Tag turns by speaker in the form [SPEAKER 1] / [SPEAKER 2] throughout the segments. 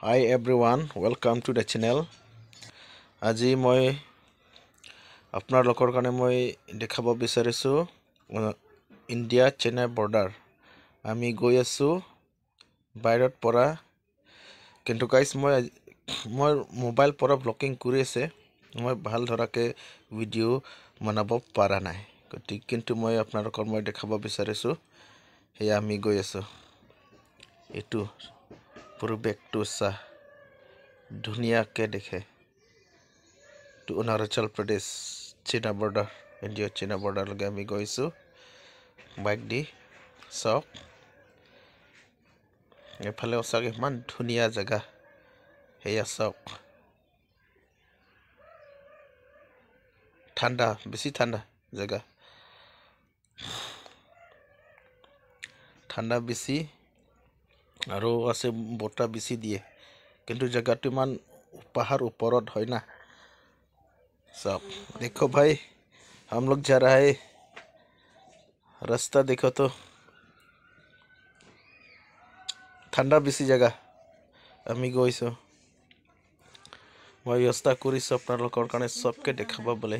[SPEAKER 1] Hi everyone, welcome to the channel. আজি মই আপোনালোকৰ কাৰণে মই দেখাব বিচাৰিছোঁ ইণ্ডিয়া চাইনা বৰ্ডাৰ। আমি গৈ আছোঁ বাহিৰত পৰা, কিন্তু গাইজ মই মই মোবাইল পৰা ব্লগিং কৰি আছে, মই ভাল ধৰাকৈ ভিডিঅ' বনাব পৰা নাই। গতিকে কিন্তু মই আপোনালোকৰ মই দেখাব বিচাৰিছোঁ, সেয়া আমি গৈ আছোঁ। এইটো পৰিৱেশটো চাহ ধুনীয়াকৈ দেখে। এইটো অৰুণাচল প্ৰদেশ চীনা বৰ্ডাৰ, ইণ্ডিয়া চীনা বৰ্ডাৰলৈকে আমি গৈছোঁ বাইক দি। চাওক এইফালেও চাওক, ইমান ধুনীয়া জেগা। সেয়া চাওক, ঠাণ্ডা, বেছি ঠাণ্ডা জেগা, ঠাণ্ডা বেছি আৰু আছে, বতাহ বেছি দিয়ে। কিন্তু জেগাটো ইমান পাহাৰ ওপৰত হয় না। চাওক, দেখো ভাই, हम लोग जा रहा है, रास्ता देखो तो ঠাণ্ডা বেছি জেগা। আমি গৈছোঁ, মই ব্যৱস্থা কৰিছোঁ আপোনালোকৰ কাৰণে চবকে দেখাব বোলে।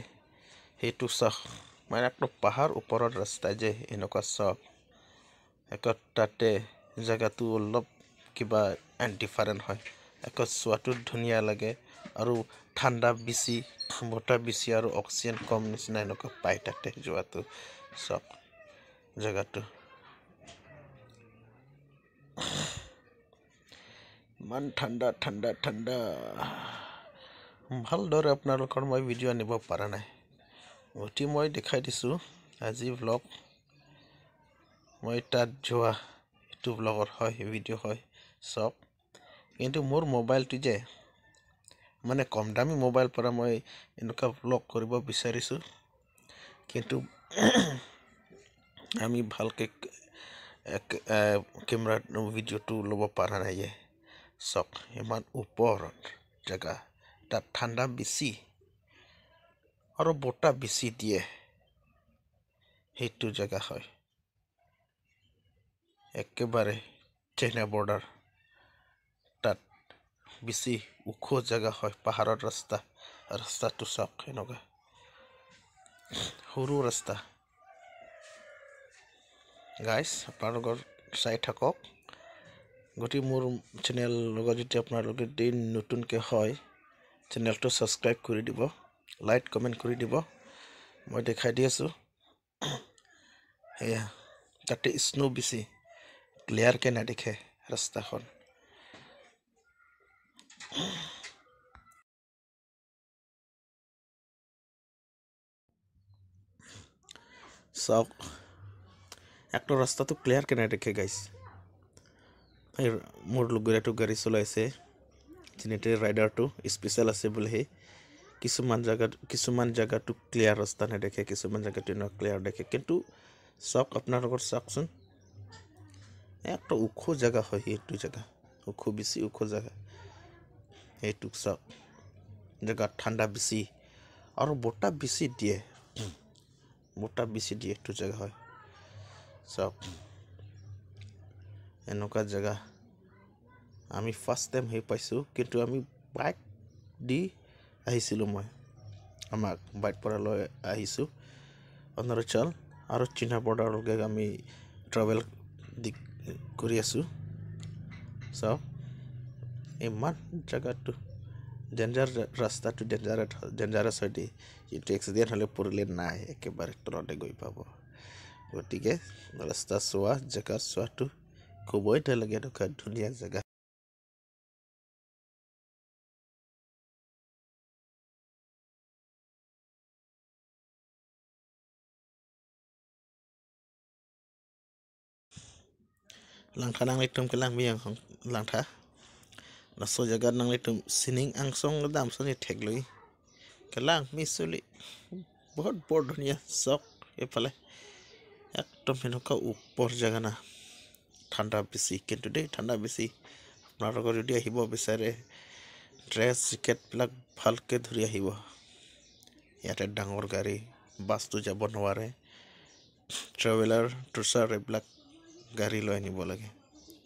[SPEAKER 1] সেইটো চাওক, মানে একদম পাহাৰ ওপৰত ৰাস্তা যে এনেকুৱা চাওক। এক তাতে জেগাটো অলপ কিবা ডিফাৰেণ্ট হয়, আকৌ চোৱাটো ধুনীয়া লাগে। আৰু ঠাণ্ডা বেছি, বতাহ বেছি আৰু অক্সিজেন কম নিচিনা এনেকুৱা পায় তাতে যোৱাটো। চাওক জেগাটো ইমান ঠাণ্ডা ঠাণ্ডা ঠাণ্ডা। ভালদৰে আপোনালোকৰ মই ভিডিঅ' আনিব পৰা নাই, গতিকে মই দেখাই দিছোঁ আজি ব্লগ। মই তাত যোৱা এইটো ব্লগৰ হয়, ভিডিঅ' হয়, চাওক। কিন্তু মোৰ মোবাইলটো যে মানে কম দামী মোবাইল পৰা মই এনেকুৱা ব্লগ কৰিব বিচাৰিছোঁ, কিন্তু আমি ভালকৈ কেমেৰাত ভিডিঅ'টো ল'ব পৰা নাই যে। চাওক ইমান ওপৰত জেগা, তাত ঠাণ্ডা বেছি আৰু বতাহ বেছি দিয়ে, সেইটো জেগা হয় একেবাৰে চাইনা বৰ্ডাৰ। তাত বেছি ওখ জেগা হয়, পাহাৰত ৰাস্তা, ৰাস্তাটো চাওক এনেকুৱা সৰু ৰাস্তা। গাইজ আপোনালোকৰ চাই থাকক। গতিকে মোৰ চেনেল লগত যদি আপোনালোকে দিন নতুনকৈ হয়, চেনেলটো ছাবস্ক্ৰাইব কৰি দিব, লাইক কমেণ্ট কৰি দিব। মই দেখাই দি আছোঁ, সেয়া তাতে স্ন' বেছি, ক্লিয়াৰকৈ নেদেখে ৰাস্তাখন। চাওক একটা ৰাস্তাটো ক্লিয়াৰকৈ নেদেখে গাইজ। এই মোৰ লগৰীয়াটো গাড়ী চলাইছে, যেনেতে ৰাইডাৰটো স্পেচিয়েল আছে বোলে। সেই কিছুমান জেগাটো ক্লিয়াৰ ৰাস্তা নেদেখে, কিছুমান জেগাটো এনেকুৱা ক্লিয়াৰ দেখে। কিন্তু চাওক আপোনালোকৰ চাওকচোন, একটা ওখ জেগা হয় সেইটো জেগা, ওখ বেছি ওখ জেগা। সেইটো চাওক, জেগাত ঠাণ্ডা বেছি আৰু বতাহ বেছি দিয়ে, বতাহ বেছি দিয়ে এইটো জেগা হয়। চাওক এনেকুৱা জেগা আমি ফাৰ্ষ্ট টাইম সেই পাইছোঁ। কিন্তু আমি বাইক দি আহিছিলোঁ, মই আমাক বাইক পৰা লৈ আহিছোঁ অৰুণাচল আৰু চীনা বৰ্ডাৰলৈকে আমি ট্ৰেভেল দি কৰি আছোঁ। চাওক ইমান জেগাটো ডেঞ্জাৰ, ৰাস্তাটো ডেঞ্জাৰাছ হয় দেই। যিটো এক্সিডেণ্ট হ'লে পৰিলে নাই, একেবাৰে তলতে গৈ পাব। গতিকে ৰাস্তা চোৱা, জেগা চোৱাটো খুবেই লাগে, এনেকুৱা ধুনীয়া জেগা। Langtha nang litum kelang biang langtha naso jaga nang litum sining angsong dam soni thegloi kelang misuli বহুত বৰ ধুনীয়া। চাওক এইফালে একদম এনেকুৱা ওপৰ জেগা না, ঠাণ্ডা বেছি কিন্তু দেই, ঠাণ্ডা বেছি। আপোনালোকৰ যদি আহিব বিচাৰে ড্ৰেছ জেকেটবিলাক ভালকৈ ধৰি আহিব। ইয়াতে ডাঙৰ গাড়ী বাছটো যাব নোৱাৰে, ট্ৰেভেলাৰ ট্ৰেচাৰ এইবিলাক গাড়ী লৈ আনিব লাগে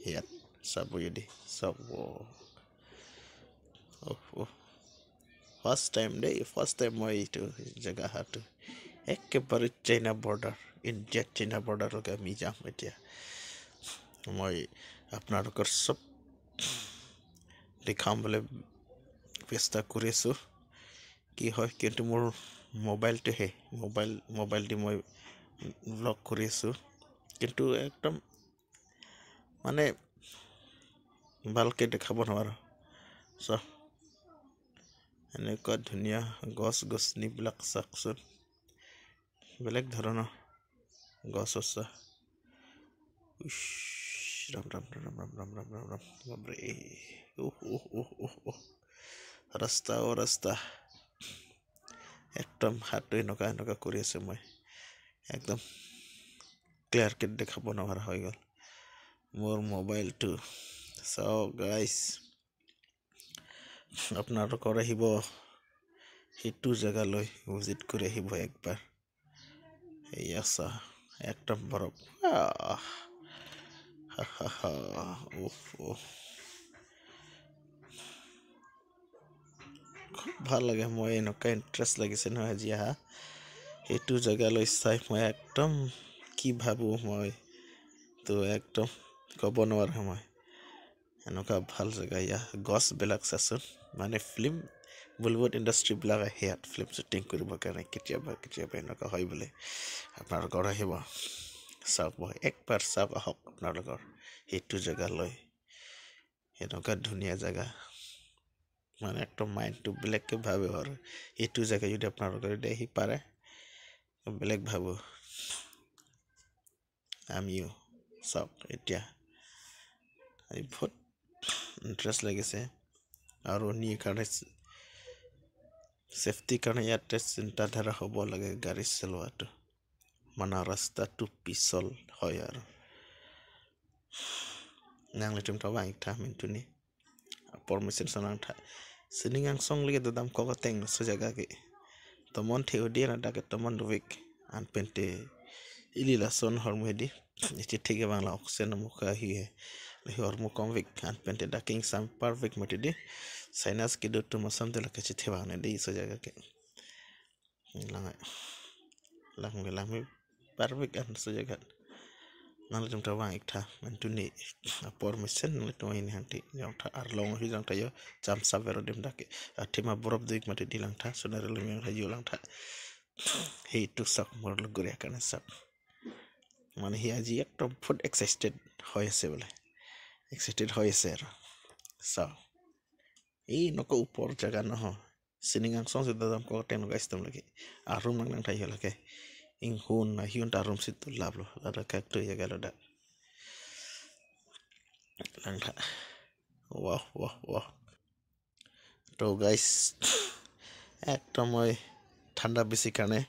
[SPEAKER 1] ইয়াত। চাব যদি চাব। ফাৰ্ষ্ট টাইম দেই, ফাৰ্ষ্ট টাইম মই এইটো জেগা অহাটো। একেবাৰে চাইনা বৰ্ডাৰ, ইণ্ডিয়া চাইনা বৰ্ডাৰলৈকে আমি যাম এতিয়া। মই আপোনালোকৰ চব দেখাম বুলি চেষ্টা কৰি আছোঁ, কি হয়। কিন্তু মোৰ মোবাইলটোহে, মোবাইল দি মই ব্লগ কৰি আছোঁ, কিন্তু একদম মানে ভালকৈ দেখাব নোৱাৰোঁ। চ, এনেকুৱা ধুনীয়া গছ গছনিবিলাক চাওকচোন, বেলেগ ধৰণৰ গছ আছে। ৰাম ৰাম ৰাম ৰাম ৰাম ৰাম ৰাম ৰাম, বাপৰে। উহ উহ উহ উহ উহ, ৰাস্তা অ ৰাস্তা। একদম হাতটো এনেকুৱা এনেকুৱা কৰি আছোঁ মই, একদম ক্লিয়াৰকৈ দেখাব নোৱাৰা হৈ গ'ল মোৰ মোবাইলটো। চাওক গাইছ, আপোনালোকৰ আহিব সেইটো জেগালৈ, ভিজিট কৰি আহিব একবাৰ। এয়া চা, একদম বৰফ। উফ উফ, খুব ভাল লাগে। মই এনেকুৱা ইণ্টাৰেষ্ট লাগিছে নহয় আজি অহা সেইটো জেগালৈ চাই। মই একদম কি ভাবোঁ মই তো একদম ক'ব নোৱাৰোঁ মই, এনেকুৱা ভাল জেগা। ইয়াৰ গছবিলাক চাচোন, মানে ফিল্ম বলিউড ইণ্ডাষ্ট্ৰীবিলাক আহে ইয়াত ফিল্ম শ্বুটিং কৰিবৰ কাৰণে কেতিয়াবা কেতিয়াবা, এনেকুৱা হয় বোলে। আপোনালোকৰ আহিব, চাওক, একবাৰ চাওক আহক আপোনালোকৰ সেইটো জেগালৈ। এনেকুৱা ধুনীয়া জেগা, মানে একদম মাইণ্ডটো বেলেগকৈ ভাবে আৰু এইটো জেগা যদি আপোনালোকে যদি আহি পাৰে, বেলেগ ভাবোঁ আমিও। চাওক এতিয়া বহুত ইণ্টাৰেষ্ট লাগিছে। আৰু নিৰ কাৰণে ছেফটিৰ কাৰণে ইয়াতে চিন্তাধাৰা হ'ব লাগে গাড়ী চলোৱাটো, মানে ৰাস্তাটো পিছল হয়। আৰু nang tum tawa ikta mintuni permission sanang tha siningang song lige dam ko teng so jaga ke tomon theodi na da ke tomon duvik an pente ili la son hormu hedi ichi thike bangla oxygen mukha hi he hormu kom vik an pente da king sam perfect mati sinus ke do to masam de la ke chi theba ne di so jaga ke lang lang lang perfect an so jaga nang tum tawa ikta mentuni permission nang tum ini hanti jong tha ar long hi jong tha yo jam sa vero dim dake thima borof duik mati dilang tha sonare lumyang tha yo lang tha সেইটো চাওক মোৰ লগৰীয়া কাৰণে চাওক। মানে সি আজি একদম বহুত এক্সাইটেড হৈ আছে বোলে, এক্সাইটেড হৈ আছে। আৰু চাওক, এই এনেকুৱা ওপৰ জেগা নহয়, চিনিঙাং চং ko তেনেকুৱা ইস্তাম লাগে আৰু nang nang thai lage ing hun na hiun ta rum sit lab lo la ka to ya galo da lang tha wah wah wah। তো গাইস, একদম মই ঠাণ্ডা বেছি কাৰণে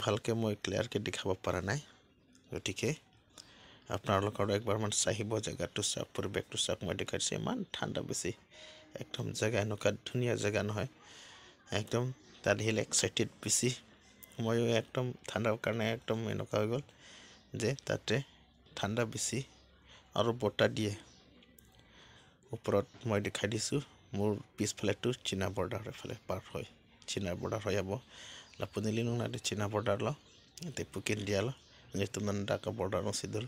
[SPEAKER 1] ভালকৈ মই ক্লিয়াৰকৈ দেখাব পৰা নাই। গতিকে আপোনালোকৰ একবাৰমান চাহিব জেগাটো চাওক, পৰিৱেশটো চাওক। মই দেখাইছোঁ, ইমান ঠাণ্ডা বেছি, একদম জেগা এনেকুৱা ধুনীয়া জেগা নহয়, একদম তাত আহিলে এক্সাইটেড বেছি। ময়ো একদম ঠাণ্ডাৰ কাৰণে একদম এনেকুৱা হৈ গ'ল যে তাতে ঠাণ্ডা বেছি আৰু বতাহ দিয়ে। ওপৰত মই দেখাই দিছোঁ, মোৰ পিছফালেতো চীনা বৰ্ডাৰ এফালে পাৰ হয়, চীনা বৰ্ডাৰ হৈ যাব লাপুনিলি nung na China border lo te pukin dia lo ni tum nan da ka border no sidur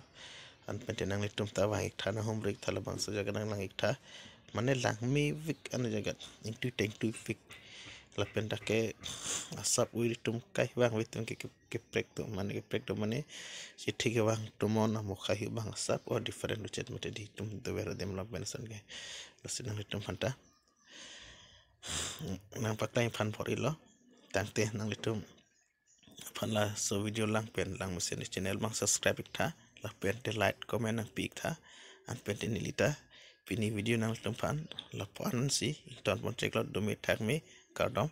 [SPEAKER 1] an pente nang ni tum ta bang ikta na hum rik thala bang so jaga nang lang ikta মানে langmi vik anu jaga ingtu tengtu vik lapen take asap ui tum kai bang witum ke ke prek tu mane ke prek tu mane si thike bang tumon mukha hi bang asap o different chet mate di tum de bero dem la benson ke sinang tum phanta nang paklai phan phori lo tangte nang litum phan la so video lang pen lang musen channel bang subscribe ikta la pen te like comment nang pi ikta an pen te nilita pini video nang litum phan la phan si ton pon check lot domi thak mi kardom।